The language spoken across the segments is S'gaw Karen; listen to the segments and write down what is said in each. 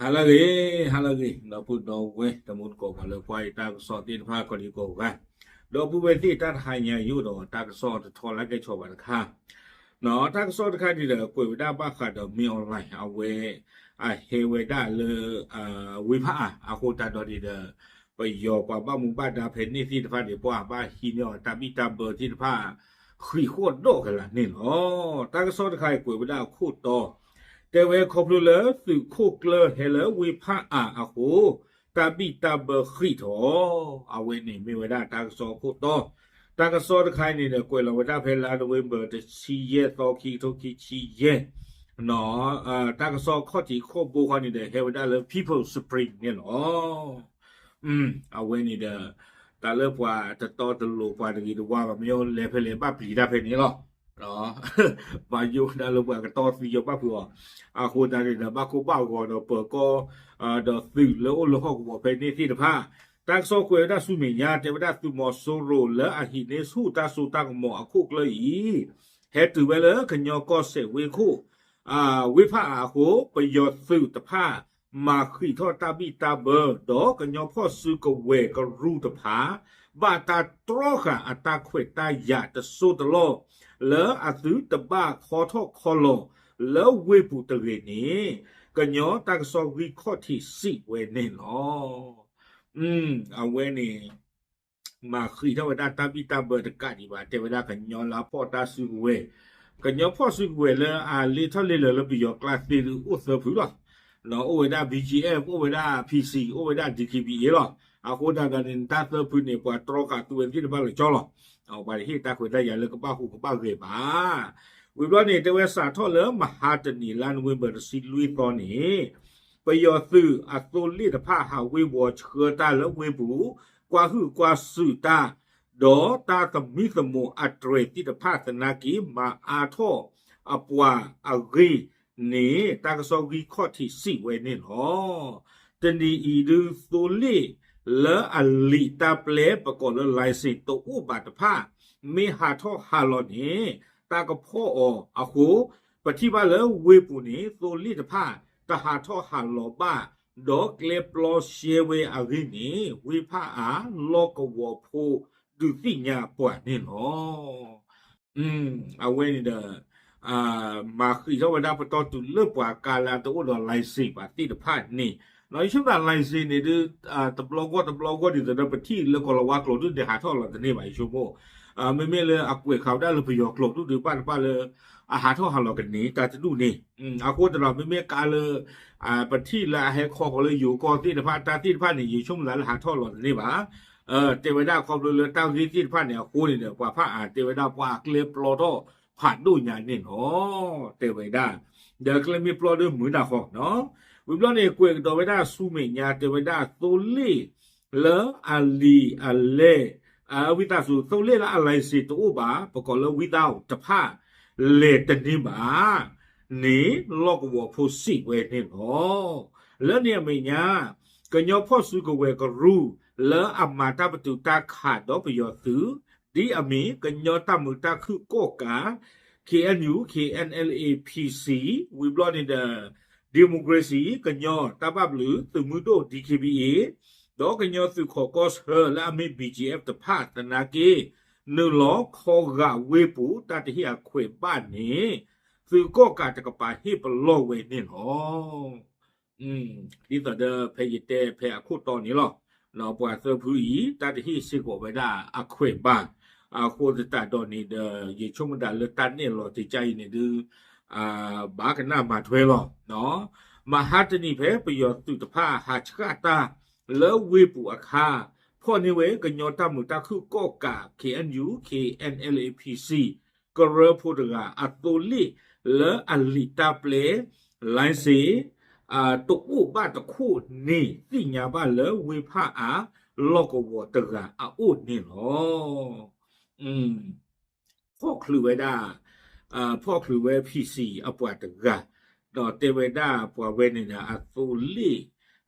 ဟါလၢအဂ့ၤ, ဟါလၢအဂ့ၤ ဒီပုၢ်ဒီဝဲၢ်တံၤသကိး ပှၤလၢကွၢ်ယတၢ်ကစီၣ်သ့ၣ်တဖၣ် ကိးဒံကိးဂၤ, ဒီပုၢ်ဝဲၢ်သ့ၣ် တၢ်တဟါညါ ယအိၣ်ဒီးတၢ်ကစီၣ်တထီလၢကဲဆီဘၣ်တခါ, တၢ်ကစီၣ်တခါန့ၣ်ဒီး ကွဲးဝဲဒၣ်ဘၣ်ဃးဒီး မင်းအောင်လှိုင် အဝဲ အဟဲဝဲဒၣ်လၢ ဝ့ၢ်ဖးအါအဃိသတးဒီးန့ၣ်ဒီး ပယီၤပှၤဘၣ်မူဘၣ်ဒါဖဲန့ၣ်သ့ၣ်တဖၣ်န့ၣ် ပှၤဘၣ်ဟံးန့ၢ်အီၤတၢ်ဘံၣ်တၢ်ဘၢသ့ၣ်တဖၣ် ဃံးဃီၣ်ဒီၣ်ကလာ်န့ၣ်လီၤ. တၢ်ကစီၣ်တခါအံၤကွဲးဝဲဒၣ်အခိၣ်တီ, တဲဝဲခီဖျိလၢသုးခိၣ်ကျၢၢ်ဟဲလၢဝ့ၢ်ဖးအါအဃိ တၢ်ဘံၣ်တၢ်ဘၢဃံးထီၣ်, အဝဲန့ၣ်မ့ၢ်ဝဲဒၣ်တၢ်ကစီၣ်အခိၣ်တီ, တၢ်ကစီၣ်တခါအံၤန့ၣ်ဒီး ကွဲးလီၤဝဲဒၣ်ဖဲလါနိၣ်ဝ့ဘၢၣ် တဆံယဲၢ်သီ ခံကထိခံဆံယဲၢ် တၢ်ကစီၣ်ခီၣ်ထံးခီၣ်ဘိဃီန့ၣ်ဒီး ဟဲဝဲဒၣ်လၢ People's Spring န့ၣ်လီၤ. အဝဲန့ၣ်ဒီး တၢ်လၢပှၤတတီတလိၤ ပှၤတဂ့ၤတဝါဘၣ် မ့ၢ်အိၣ်လဲၤဖဲလဲၣ်ဘၣ်ပျံၤတၢ်ဖဲန့ၣ်လီၤ. ပှၤယိၣ်ဒၣ်လၢပှၤကတီသံယီၤဘၣ်ဖုးအီၤ, အဃိသတးန့ၣ်ဒီး ဘၣ်ကိၢ်ဘၣ်ဂီၤဒီးပၢၤကီၢ် ဒီးသုးလၢအိၣ်လၢဟီၣ်ကဝီၤဖဲန့ၣ်သ့ၣ်တဖၣ်, တၢ်ကစီၣ်ကွဲးဝဲဒၣ်ဆူမဲာ်ညါ တဲဝဲဒၣ်သုးမီၤစိရိၤလၢအဟံးန့ၢ်ဆူၣ်တၢ်စိတၢ်ကမီၤအခိၣ်ကျၢၢ်အံၤ ဟဲတုၤဝဲလၢကညီကီၢ်စဲၣ်ဝ့ၢ်ခိၣ် ဝ့ၢ်ဖးအါအဃိ ပယီၤသုးတဖၣ် မၤဃံးထီၣ်တၢ်ဘံၣ်တၢ်ဘၢ ဒီးကညီဖီၣ်စုကဝဲၤကရူၢ်တဖၣ် ဘၣ်တၢ်တြီဃာ်အတၢ်ခွဲးတၢ်ယာ်တစိၢ်တလီၢ် လၢအသုတဘၣ်ခီထီၣ်ခီလီၤလၢဝ့ၢ်ပူၤတဂ့ၤန့ၣ် ကညီတၢ်ကစီၣ်ဂံၢ်ခီၣ်ထံးစံးဝဲန့ၣ်လီၤ. အဝဲန့ၣ် မၤဃံးထီၣ်ဝဲဒၣ်တၢ်ဘံၣ်တၢ်ဘၢတကးဒံးဘၣ် တဲဝဲဒၣ်ကညီလၢအဖီၣ်တၢ်စုကဝဲၤ, ကညီဖီၣ်စုကဝဲၤလၢအလ့ထီၣ်လ့လၢာ်လၢပယီၤကျါသ့ဒုးအိၣ်သၢဖုလီၤ. အိၣ်ဝဲဒၣ် B G F, အိၣ်ဝဲဒၣ် P C, အိၣ်ဝဲဒၣ် D K B A လီၤ. အဃိသတးဒီးန့ၣ် တၢ်သၢဖုန့ၣ် ပှၤတြီဃာ်သူဝဲသ့ၣ်တဖၣ်လၢာ်ကၠီလီၤ. ပှၤတဟ့ၣ်တၢ်ခွဲးတၢ်ယာ်လၢကဘၣ်ဟူးကဘၣ်ဂဲၤဘၣ်. ဝံၤဘျီန့ၣ် တဲဝဲစးထီၣ်လၢမဟါတနံၤ လါနိၣ်ဝ့ဘၢၣ် တဆံလွံၢ်သီန့ၣ် ပယီၤသုးအသိလ့ၣ်တဖၣ် ဟးဝ့ၤဝီၤဆှၢတၢ်လၢဝ့ၢ်ပူၤ, ကွၢ်ဟုၣ်ကွၢ်စူၣ်တၢ်, ဒီးတၢ်သမံသမိးအတြဲၤသ့ၣ်တဖၣ်သနာ်က့ မၤအါထီၣ်အပှၤအဂ့ၢ်န့ၣ် တၢ်ကစီၣ်ဂံၢ်ခီၣ်ထံးစံးဝဲန့ၣ်လီၤ. တနံၤအံၤဒုး သိလ့ၣ်လၢအလံာ်တၢ်ပျဲ ပကိးလၢ license တအိၣ်ဘၣ်တဖၣ် မ့ၢ်ဟးထီၣ်ဟးလီၤန့ၣ် တၢ်ကဖီၣ်အီၤအဃိ ပထံၣ်ဘၣ်လၢဝ့ၢ်ပူၤန့ၣ် သိလ့ၣ်တဖၣ် တဟးထီၣ်ဟးလီၤဘၣ် ဒီးကျဲပျီရှဲဝဲအဂ့ၢ်န့ၣ် ဝ့ၢ်ဖးအါလီၢ်ကဝီၤဖိ ဒုးသ့ၣ်ညါပှၤန့ၣ်လီၤ. အဝဲန့ၣ်ဒီး မၤဃံးထီၣ်ဝဲဒၣ်ပတီၢ်တုၤလၢပှၤကါလၢတအိၣ်ဒီး license ဘၣ်သ့ၣ်တဖၣ်န့ၣ်, ယဆိကမိၣ် license န့ၣ်ဒုး တဘျီဂီၢ်တဘျီဂီၢ်ဒ်သိးဒီး ပထံၣ်လၢကီၢ်လၤဝါကျိာ်ဒုးန့ၣ် ဟးထီၣ်လီၤတန့ၢ်ဘၣ် ယဆိကမိၣ်, မ့မ့ၢ်လၢအကွဲးဃာ်ဝဲဒၣ်လၢပယီၤကျိာ်ဒုး ဘၣ်တဘၣ်လၢ အဟးထီၣ်ဟးလီၤကန့ၢ်တၢ်တဒူၣ်န့ၣ်, အဃိသတးဒီး မ့မ့ၢ်ကါလၢ ပထံၣ်လၢအဟဲခီဃီၤလၢယိၤကီၢ်သ့ၣ်တဖၣ် တၢ်သ့ၣ်တဖၣ်န့ၣ် ယဆိကမိၣ်သးလၢဟးထီၣ်လီၤတန့ၢ်ဘၣ်. တဲဝဲဒၣ်ခီဖျိလၢတၢ်ဂ့ၢ်သ့ၣ်တဖၣ်န့ၣ်အဃိန့ၣ်ဒီး ပှၤဖးအါတဲဝဲဒၣ်ပှၤအကျဲပျီထီၣ်ဖးဒိၣ်ညါန့ၣ်လီၤ. တဲဝဲဒၣ် ဒီးကျဲမ့ၢ်ပျီဒုးမုာ်နၢ်ဃီနီၤ. ဝံၤဘျီန့ၣ် ကွဲးကဒီးဝဲဒၣ်ဆူမဲာ်ညါ တဲဝဲဒၣ်သိလ့ၣ် လၢအလံာ်အလဲၢ် ဝံသးစူၤ သိလ့ၣ်လၢအ license တအိၣ်ဘၣ် ပကိးလၢ without တဖၣ် လဲၤတန့ၢ်ဘၣ်န့ၣ် လီၢ်ကဝီၤဖိစံးဝဲန့ၣ်လီၤ. လၢန့ၣ်အမဲာ်ညါ ကညီဖီၣ်စုကဝဲၤကရူၢ် လၢအမၤတၢ်ပတုာ်တၢ်ခးဒီးပယီၤသုး ဒ်အမ့ၢ် ကညီတၢ်မုာ်တၢ်ခုၣ်ကီၣ်ကး K N U K N L A P C ဝံၤဘျီန့ၣ်ဒီး Democracy ကညီတၢ်ဘၣ်ဘျုးသုးမုၢ်ဒိၣ် D K B A ဒီးကညီသုးခိးကီၢ်ဆၢလၢအမ့ၢ် B G F တဖၣ်သနာ်က့ နုာ်လီၤခီဂာ်ဝ့ၢ်ပူၤ တၢ်တဟ့ၣ်အခွဲးဘၣ်န့ၣ် သုးကီၣ်ကးတကပၤဟ့ၣ်ပလီၢ်ဝဲန့ၣ်လီၤ. ဒ်သိးဒီးဖဲယတဲဖဲအခိၣ်တီန့ၣ်လီၤ. ပှၤသၢဖုအံၤ တၢ်တဟ့ၣ်စ့ၢ်ကီးဝဲဒၣ်အခွဲးဘၣ်. အဃိသတးဒီးန့ၣ်ဒီး ယဆိကမိၣ်ဒၣ်လၢတၢ်နဲၣ်လီၤတကါအံၤန့ၣ်ဒုး ဘၣ်ကနၣ်မၤထွဲလီၤ. မဟါတနံၤဖဲပယီၤသုးတဖၣ်ဟးဆှၣ်တၢ်လၢဝ့ၢ်ပူၤအခါ ဖီၣ်န့ၢ်ဝဲကညီတၢ်မုာ်တၢ်ခုၣ်ကီၣ်ကး K N U K N L A P C ကရၢဖိတဂၤ အသိလ့ၣ်လၢအလံာ်တၢ်ပျဲ license တအိၣ်ဘၣ်တခိၣ်န့ၣ် သ့ၣ်ညါဘၣ်လၢဝ့ၢ်ဖးအါလီၢ်ကဝီၤတဂၤအအိၣ်န့ၣ်လီၤ. ဖီၣ်ချုးဝဲဒၣ် ဖီၣ်ချုးဝဲ P C အပှၤတဂၤ ဒီးတဲဝဲဒၣ်ပှၤဝဲန့ၣ်ဒီး အသိလ့ၣ်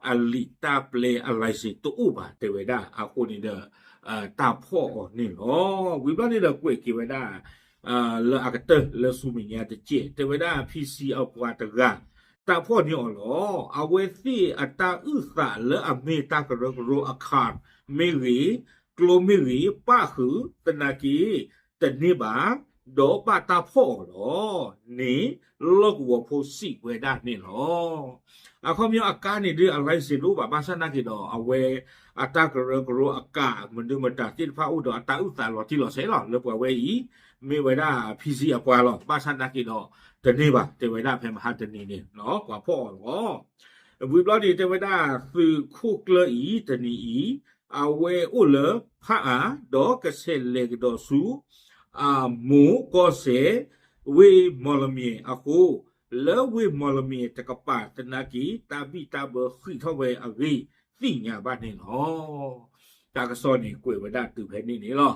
အလံာ်တၢ်ပျဲအ license တအိၣ်ဘၣ် တဲဝဲဒၣ်အဃိန့ၣ်ဒီး တၢ်ဖီၣ်အီၤန့ၣ်လီၤ. ဝံၤဘျီန့ၣ်ဒီးကွဲးက့ၤဝဲဒၣ် လၢအကတၢၢ်လၢဆူမဲာ်ညါတကဲး တဲဝဲဒၣ် P C အပှၤတဂၤ တၢ်ဖီၣ်န့ၢ်အီၤလီၤ. အဝဲသ့ၣ်အတၢ်အုၣ်သးလၢအမ့ၢ်တၢ်ကရၢကရိအ card မ့ၢ်ဂ့ၤ, ကျိမ့ၢ်ဂ့ၤ, ပၣ်ဃုာ်သနာ်က့ တန့ၢ်ဘၣ်, ဒီးဘၣ်တၢ်ဖီၣ်အီၤလီၤန့ၣ် လီၢ်ကဝီၤဖိစံးဝဲဒၣ်န့ၣ်လီၤ. အခီပညီအကါန့ၣ်ဒ်အ license တအိၣ်ဘၣ် ဘၣ်ဆၣ်သနာ်က့ဒီး အဝဲအတၢ်ကရၢကရိအကး မနုၤမတၤသ့ၣ်တဖၣ်အိၣ်ဒီးအတၢ်အုၣ်သးလီၤတံၢ်လီၤဆဲးလီၤ လၢပှၤဝဲအံၤ မ့ၢ်ဝဲဒၣ် ဖံဆံအပှၤလီၤ. ဘၣ်ဆၣ်သနာ်က့ဒီး တန့ၢ်ဘၣ် တဲဝဲဒၣ်ဖဲမဟါတနံၤန့ၣ် ပှၤဖီၣ်အီၤလီၤ. ဝံၤဘျီန့ၣ် တဲဝဲဒၣ်သုးခိၣ်ကျၢၢ်အံၤတနံၤအံၤ အဝဲအိၣ်လၢဖၣ်အါ ဒီးကဆဲးလဲၤကဒီးဆူ အမိၢ်ကီၢ်စဲၣ် ဝ့ၢ်မီၢ်လမၠဲၣ်အဃိ လၢဝ့ၢ်မီၢ်လမၠဲၣ်တကပၤသနာ်က့ တၢ်ဘံၣ်တၢ်ဘၢဃံးထီၣ်ဝဲအဂ့ၢ်သ့ၣ်ညါဘၣ်န့ၣ်လီၤ. တၢ်ကစီၣ်န့ၣ်ကွဲးဝဲဒၣ်တုၤဖဲန့ၣ်န့ၣ်လီၤ.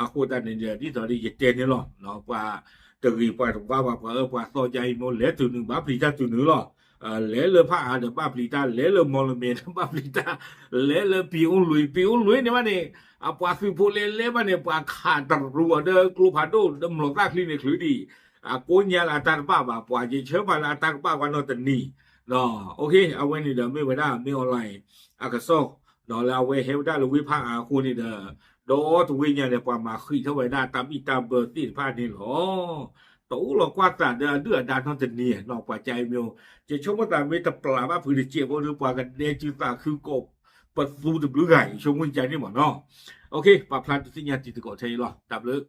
အဃိသတးန့ၣ်ဒီး ဒ်သိးဒီးယတဲန့ၣ်လီၤ. ပှၤတဂ့ၤပှၤတဝါဘၣ် ပှၤအၢပှၤသီ ကါအံၤမိၢ် လဲၤတုၤနုာ် ဘၣ်ပျံၤတၢ်တုၤနုာ်လီၤ. လဲၤလၢဖၣ်အါဒီးဘၣ်ပျံၤတၢ်, လဲၤလၢမီၢ်လမၠဲၣ်ဒီးဘၣ်ပျံၤတၢ်, လဲၤလၢပံၤအိၣ်လွံၢ် ပံၤအိၣ်လွံၢ်န့ၣ်ဘၣ်န့ၣ် အပှၤသုးဖိလဲၤလဲၤဘၣ်န့ၣ် ပှၤခးတရူးအီၤဒီးကျိဖးဒိၣ် ဒီးမျိာ်သၣ်ချံန့ၣ်ချုးဒံး, အကိညါလၢအတၢ်တဘၣ်ဘၣ် ပှၤယဆၢမၤလၢအတၢ်ကဘၣ်ဝဲနီတနံၤ အဝဲန့ၣ်ဒီးမ့ၢ်ဝဲဒၣ် မင်းအောင်လှိုင် အကစီၣ် ဒီးလၢအဝဲဟဲဝဲဒၣ်လၢဝ့ၢ်ဖၣ်အါအဃိန့ၣ်ဒီး ဒီတဝ့ၢ်ညါဒီး ပှၤမၤဃံးထီၣ်ဝဲဒၣ်တၢ်ဘံၣ်တၢ်ဘၢသ့ၣ်တဖၣ်န့ၣ်လီၤ. တအိၣ်လီၤကွၢ်သးဒီးအဒုၣ်အဒါနီတနံၤနီၤ ပှၤကါအံၤမ့ၢ် ယဆိကမိၣ်သးမ့ၢ်တပျၢ်ဘၣ်ဖုးတစဲးဖိဒီး ပှၤကဒဲစုသးခုကိးပသူတဘျုးဂၤအံၤ ဆိကမိၣ်ယါန့ၣ်မ့ၢ်နီၤ. ပာ်ဖျါတသ့ၣ်ညါတံၤသကိးထဲအံၤလီၤ. တၢ်ဘျုး